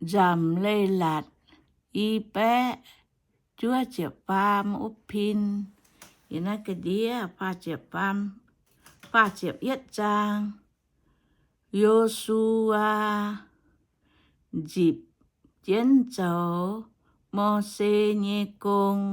Nzamc Leiz-Latc i baeqv juov ziepc faam wuov pin, yie naaiv ga'ndiev faah ziepc faam, faah ziepc yietv zaang. Yo^su^waa nzipc jienv zoux Mose nyei gong.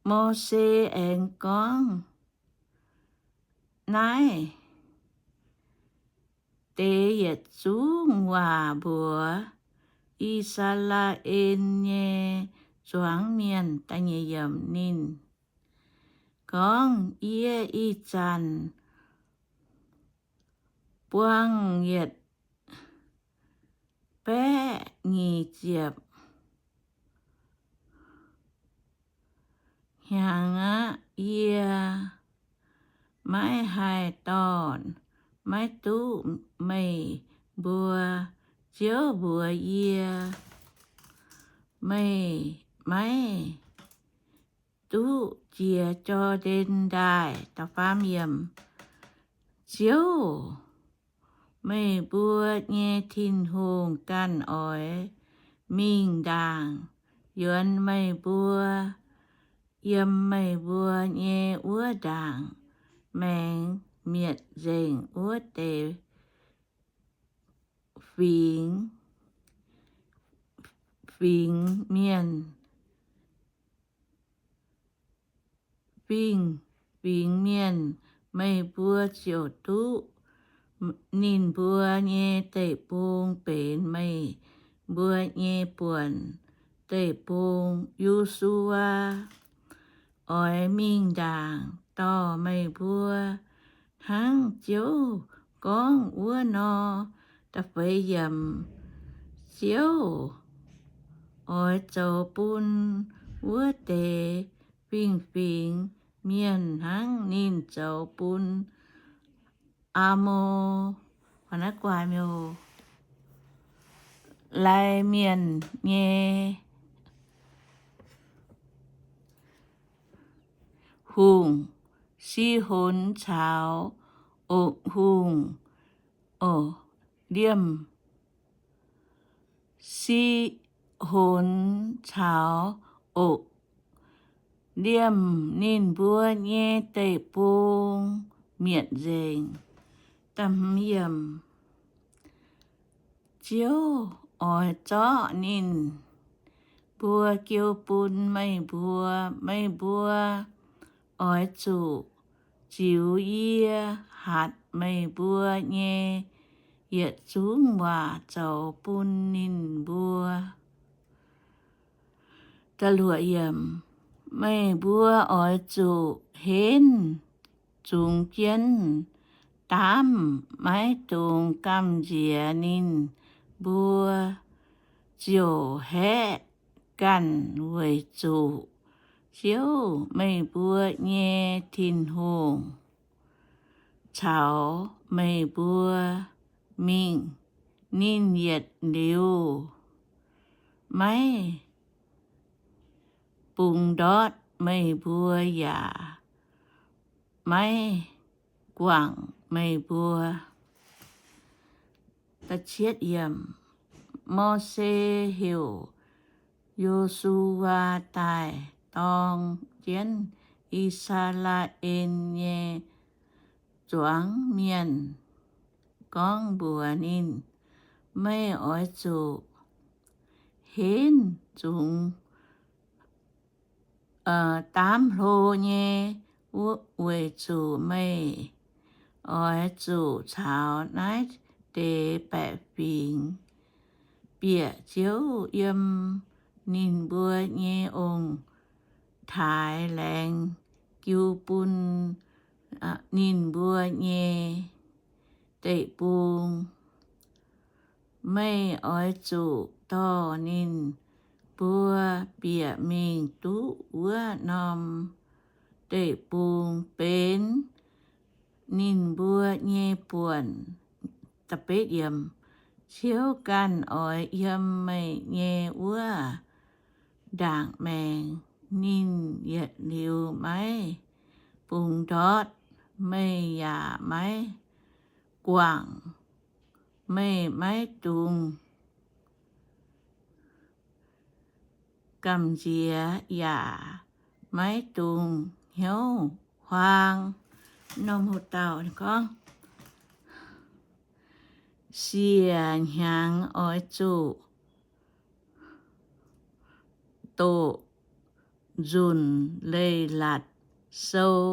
Mose aengx gorngv, naaiv deix yietc zungv waac mbuox I^saa^laa^en nyei zuangx mienh. Da'nyeic yiemc, ninh gorngv, yie ih zanc buangh yietc baeqv nyic ziepc hnyangx aqv. Yie maiv haih dorh, maiv duqv meih mbuo. Ziouv mbuox yie, meih maiv duqv jiex Jor^ndaen Ndaaih. Ziouv, meih mbuo nyei Tin-Hungh ganh oix mingh ndaangc yuonx meih mbuo yiem meih mbuo nyei wuov ndaangc maengx mietc nzengc wuov deix fingx, fingx mienh, fingx, fingx mienh, meih mbuo ziouc duqv ninh mbuo nyei deic-bung benx meih mbuo nyei buonc deic-bung. Yo^su^waa oix mingh ndaangc dorh meih mbuo hnangv Ziouv gorngv wuov nor. Da'feix yiemc, Ziouv oix zoux bun wuov deix fingx-fingx mienh hnangv ninh zoux bun Amoo, naaiv guaax miuc, Lai Mienh nyei hungh, Sihon caux Ogv Hungh. Liemh Sihon caux Ogv liemh ninh mbuo nyei deic-bung mietc nzengc. Ziouv oix zorqv ninh mbuo jiu bun meih mbuo. Meih mbuo oix zuqc ziux yie hatc meih mbuo nyei yietc zungv waac zoux bun ninh mbuo. Meih mbuo oix zuqc henv zungx jienv daamv, maiv dungx gamh nziex ninh mbuo, ziouc haeqv ganh, weic zuqc Ziouv, meih mbuo nyei Tin-Hungh, caux meih mbuo mingh. Ninh yietc liuz maiv bungx ndortv meih mbuo yaac maiv guangc meih mbuo. Mose heuc Yo^su^waa daaih dorng jienv I^saa^laa^en nyei zuangx mienh, gorngv mbuox ninh, meih oix zuqc henv zungx daamv hlo nyei, weic zuqc meih oix zuqc caux naaiv deix baeqc fingx bieqc Ziouv yiem ninh mbuo nyei ong-taaix laengz jiu bun ninh mbuo nyei deic-bung. Meih oix zuqc dorh ninh mbuo bieqc mingh duqv wuov norm deic-bung benx ninh mbuo nyei buonc. Ziouv ganh oix yiem meih nyei wuov ndaangc maengx. Ninh yietc liuz maiv bungx ndortv, meih yaac maiv guangc, meih maiv dungx gamh nziex yaac maiv dungx hnyouv huaang. Norm hoc dauh gorngv, siec hnyangx oix zuqc doqc nzunc leiz-latc sou.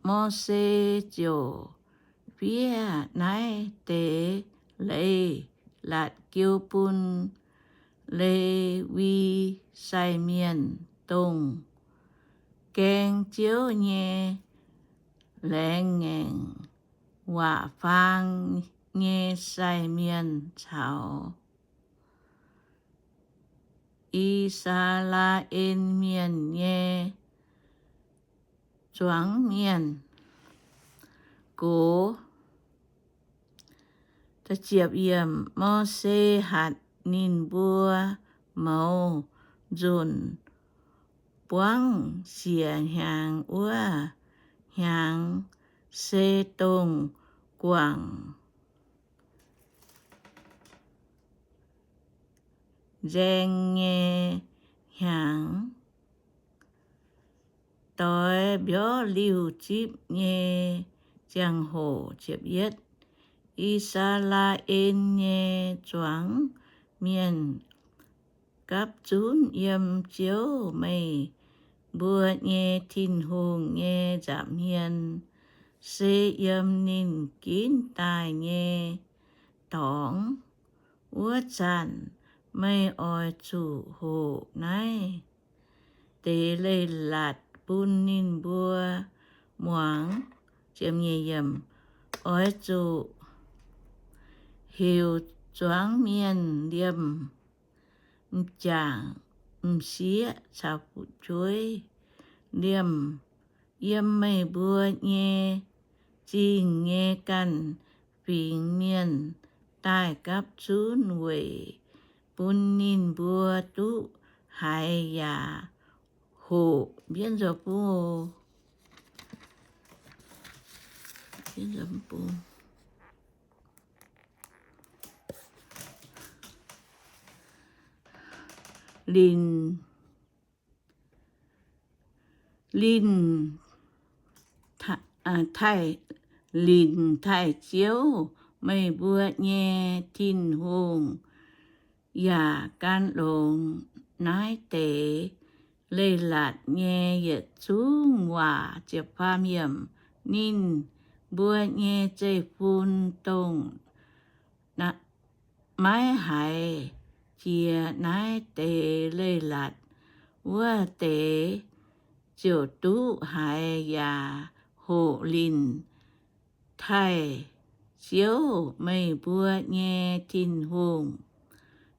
Mose ziouc fiev naaiv deix leiz-latc jiu bun Le^wi sai mienh, dongh gaeng Ziouv nyei laengz ngaengc waac faang nyei sai mienh, caux I^saa^laa^en Mienh nyei zuangx mienh, gox. Mose hatc ninh mbuo mouz nzunc buangv siec hnyangx wuov hnyangx se dongh guangc nzaeng nyei hnyangx, doix mbiauv liuh zipv nyei ziangh hoc. I^saa^laa^en nyei zuangx mienh gapv zunv yiem Ziouv, meih mbuo nyei Tin-Hungh, nyei nza'hmien, se yiem ninh ginv daaih nyei dorngx. Wuov zanc meih oix zuqc hoqc naaiv deix leiz-latc bun ninh mbuo muangx. Oix zuqc heuc zuangx mienh liemh m'jangc, m'sieqv caux fu'jueiv liemh yiem meih mbuo nyei zingh nyei ganh fingx mienh daaih gapv zunv weic bun ninh mbuo duqv haiz yaac hoqc. Mbienv nzoih bung. Linh, linh, linh taaih Ziouv, meih mbuo nyei Tin-Hungh, yaac gan longx naaiv deix leiz-latc nyei yietc zungv waac. Ninh mbuo nyei zeiv-fun, dongh maiv haiz jiex naaiv deix leiz-latc wuov deix, ziouc duqv haiz yaac hoqc linh taaih Ziouv, meih mbuo nyei Tin-Hungh,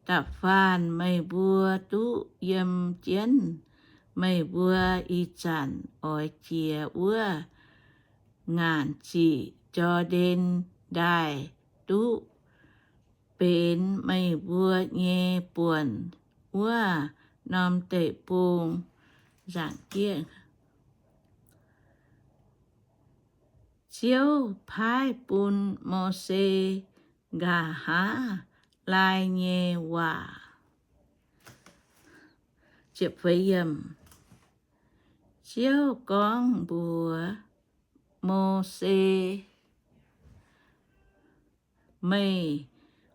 da'faanh meih mbuo duqv yiem jienv meih mbuo ih zanc oix jiex wuov ngaanc ziqc Jor^ndaen Ndaaih, duqv benx meih mbuo nyei buonc wuov norm deic-bung. Nzangc-jieqv. Ziouv paaiv bun Mose nqa'haav laai nyei waac. Ziouv gorngv mbuox Mose, Meih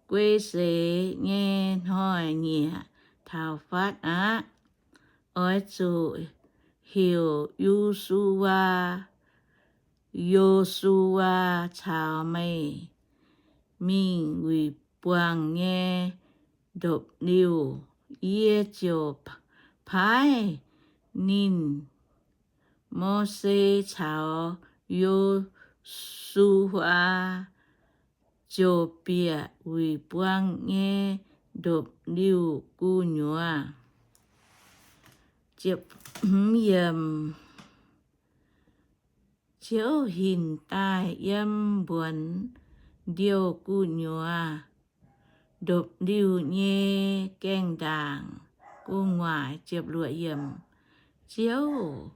guei seix nyei hnoi-nyieqc taux fatv aqv. Oix zuqc heuc Yo^su^waa, Yo^su^waa caux meih mingh wuic buangh nyei ndopv-liuh. Yie ziouc paaiv ninh. Mose caux Yo^su^waa ziouc bieqc wuic buangh nyei ndopv-liuh gu'nyuoz. Ziouv hinc daaih yiem mbuonx ndiouh gu'nyuoz, ndopv-liuh nyei gaengh ndaangc gu'nguaaic. Ziouv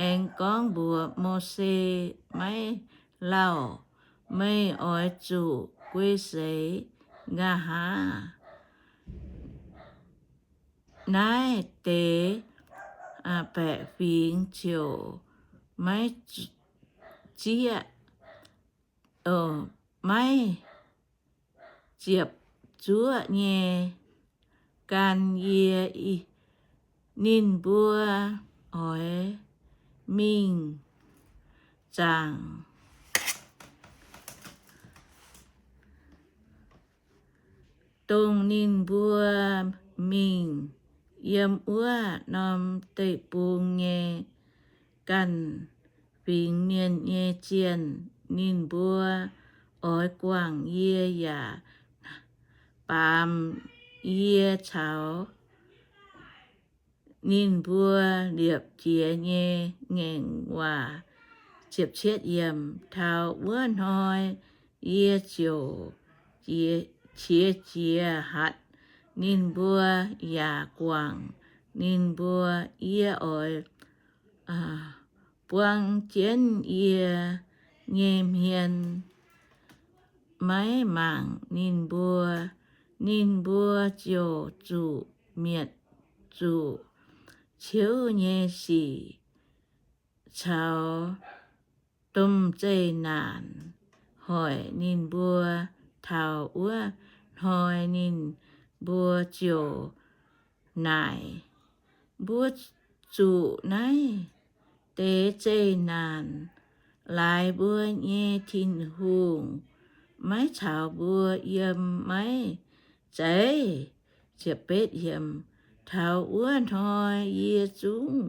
aengx gorngv mbuox Mose, Maiv lauh, meih oix zuqc guei seix nqa'haav. Naaiv deix baeqc fingx ziouc maiv zieqv, maiv ziepc zuoqv nyei gan yie. Ninh mbuo oix mingh zaangc dongh ninh mbuo mingh yiem wuov norm deic-bung nyei ganh fingx mienh nyei zienh. Ninh mbuo oix guangc yie yaac baamz yie caux ninh mbuo liepc jiez nyei ngaengc waac. Taux wuov hnoi yie ziouc qiex jiez hatc ninh mbuo yaac guangc ninh mbuo. Yie oix buang jienv yie nyei hmien maiv mangc ninh mbuo. Ninh mbuo ziouc zuqc mietc zuqc ciouv nyei sic caux domh zeqc naanc hoic ninh mbuo. Taux wuov hnoi ninh mbuo ziouc naaic, Mbuo zuqc naaiv deix zeqc naanc laaix mbuo nyei Tin-Hungh maiv caux mbuo yiem maiv zeiz? Taux wuov hnoi yie zungv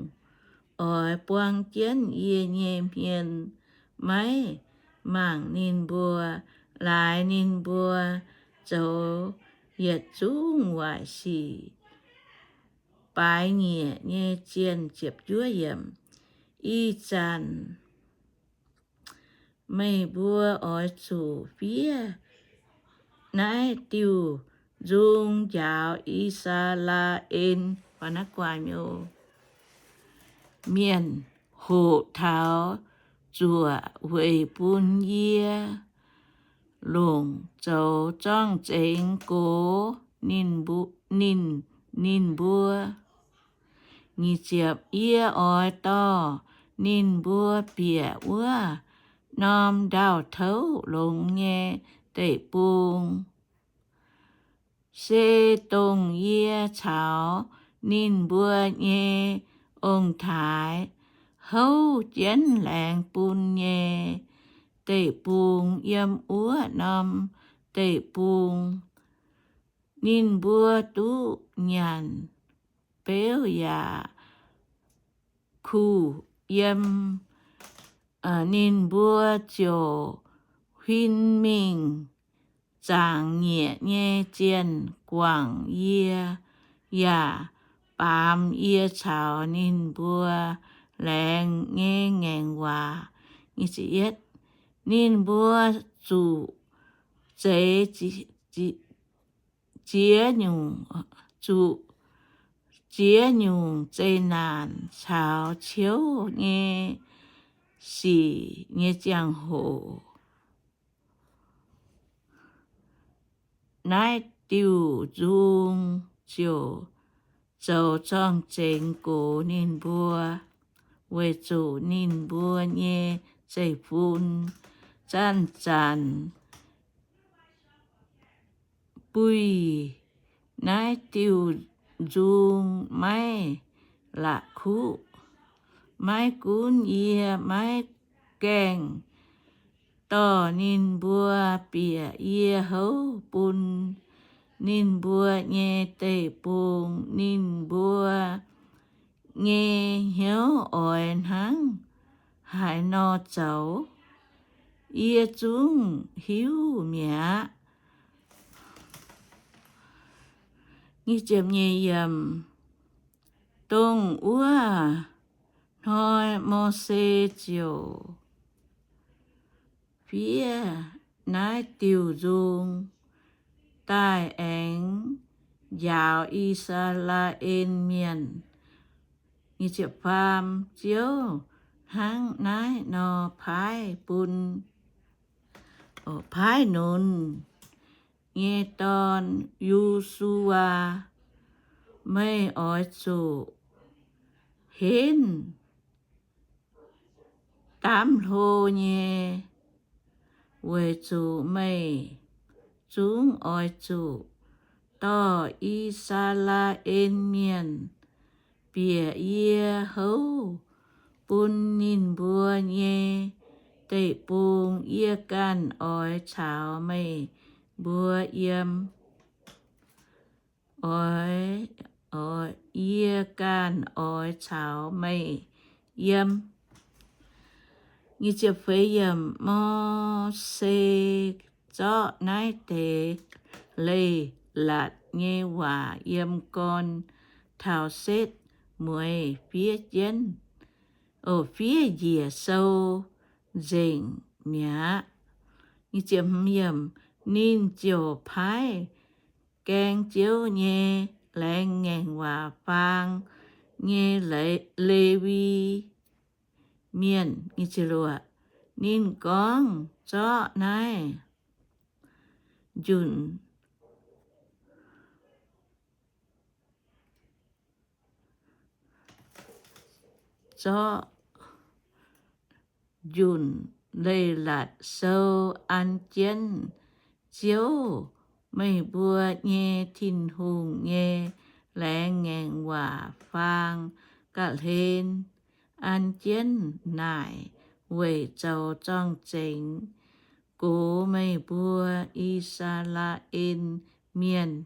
oix buang jienv yie nyei hmien maiv mangc ninh mbuo, laaix ninh mbuo zoux yietc zungv waaic sic baaix nyieqc nyei zienh. Ih zanc meih mbuo oix zuqc fiev naaiv diuh nzung njaaux I^saa^laa^en mienh hoqc taux zuoqc weic bun yie longc zoux zorng-zengx gox ninh mbuo. Yie oix dorh ninh mbuo bieqc wuov norm ndau-touv longx nyei deic-bung, se dongh yie caux ninh mbuo nyei ong-taaix houv jienv laengz bun nyei deic-bung. Yiem wuov norm deic-bung ninh mbuo duqv nyanc beuv yaac kuh yiem. Ninh mbuo ziouc huin mingh zaangc nyieqc nyei zienh guangc yie, yaac baamz yie caux ninh mbuo laengz nyei ngaengc waac. Ninh mbuo zuqc zeix ziex nyungc, zuqc ziex nyungc zeqc naanc caux ciouv nyei sic nyei ziangh hoc. Naaiv diuh nzung ziouc zoux zorng-zengx gox ninh mbuo, weic zuqc ninh mbuo nyei zeiv-fun zanc-zanc buih. Naaiv diuh nzung maiv la'kuqv. Maiv gunv yie maiv gaengh dorh ninh mbuo bieqc yie houv bun ninh mbuo nyei deic-bung, ninh mbuo nyei hnyouv oix hnangv haaix nor zoux, yie zungv hiuv mi'aqv. Dongh wuov hnoi Mose ziouc fiev naaiv diuh nzung daaih aengx njaaux I^saa^laa^en Mienh. Ziouv hnangv naaiv nor paaiv bun, paaiv Nunc nyei dorn, Yo^su^waa. Meih oix zuqc henv daamv hlo nyei, weic zuqc meih zungv oix zuqc dorh I^saa^laa^en Mienh bieqc yie houv bun ninh mbuo nyei deic-bung. Yie ganh oix caux meih mbuo yiem. Oix, oix, yie ganh oix caux meih yiem. Mose zorqv naaiv deix leiz-latc nyei waac yiem gorn taux setv mueiz fiev jienv, o, fiev njiec sou nzengc mi'aqv. Ninh ziouc paaiv gaeng Ziouv nyei laengz ngaengc waac faang nyei Lewi Mienh. Ninh gorngv, zorqv naaiv njunc, zorqv njunc leiz-latc sou an jienv Ziouv, meih mbuo nyei Tin-Hungh, nyei laengz ngaengc waac faang ga'hlen, an jienv naaic weic zoux zorng-zengx gox meih mbuo, I^saa^laa^en Mienh.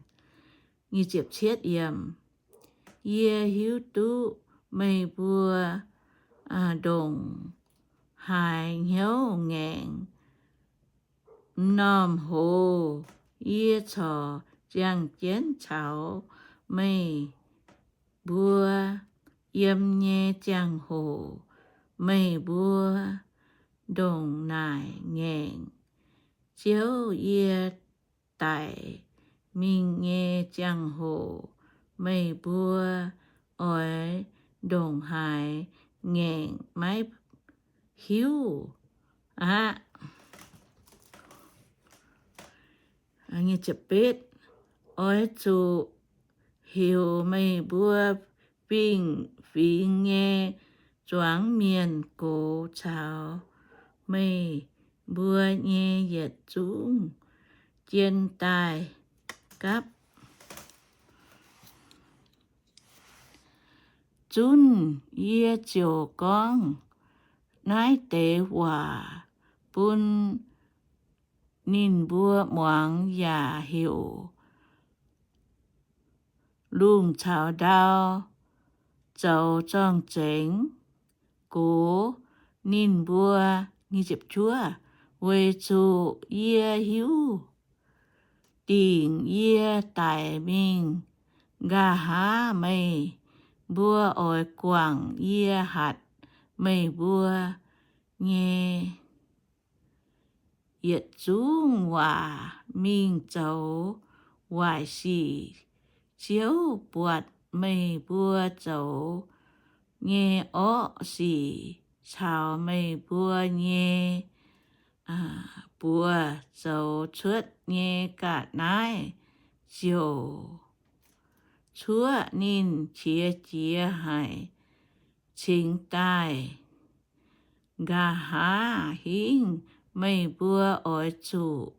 Yie hiuv duqv meih mbuo ndongc haaix hnyouv ngaengc m'normh hoz. Yie corc ziangh jienv caux meih mbuo yiem nyei ziangh hoc, meih mbuo ndongc naaic ngaengc. Ziouv, yie daic mingh nyei ziangh hoc meih mbuo oix ndongc haaix ngaengc maiv hiuv aqv. Oix zuqc heuc meih mbuo fingx-fingx nyei zuangx mienh gox caux meih mbuo nyei yietc zungv jien daaih gapv zunv. Yie ziouc gorngv naaiv deix waac bun ninh mbuo muangx yaac heuc lungh caux ndau zoux zorng-zengx gox ninh mbuo. Weic zuqc yie hiuv dingc yie daic mingh, nqa'haav meih mbuo oix guangc yie hatc meih mbuo nyei yietc zungv waac mingh zoux waaic sic. Ziouv buatc meih mbuo zoux nyei orqv sic caux meih mbuo nyei buoz zoux cuotv nyei ga'naaiv ziouc cuoqv ninh qiex jiez haic cingx daaih. Nqa'haav hingv meih mbuo oix zuqc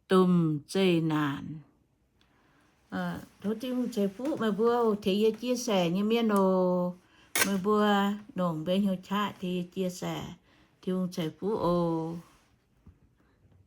domh zeqc naanc. Tov Tin-Hungh ceix fuqv meih mbuo tengx yie chia sẻ nyei mienh oc. Meih mbuo longc mbuo hnyouv qaqv tengx yie chia sẻ. Tin-Hungh ceix fuqv oc.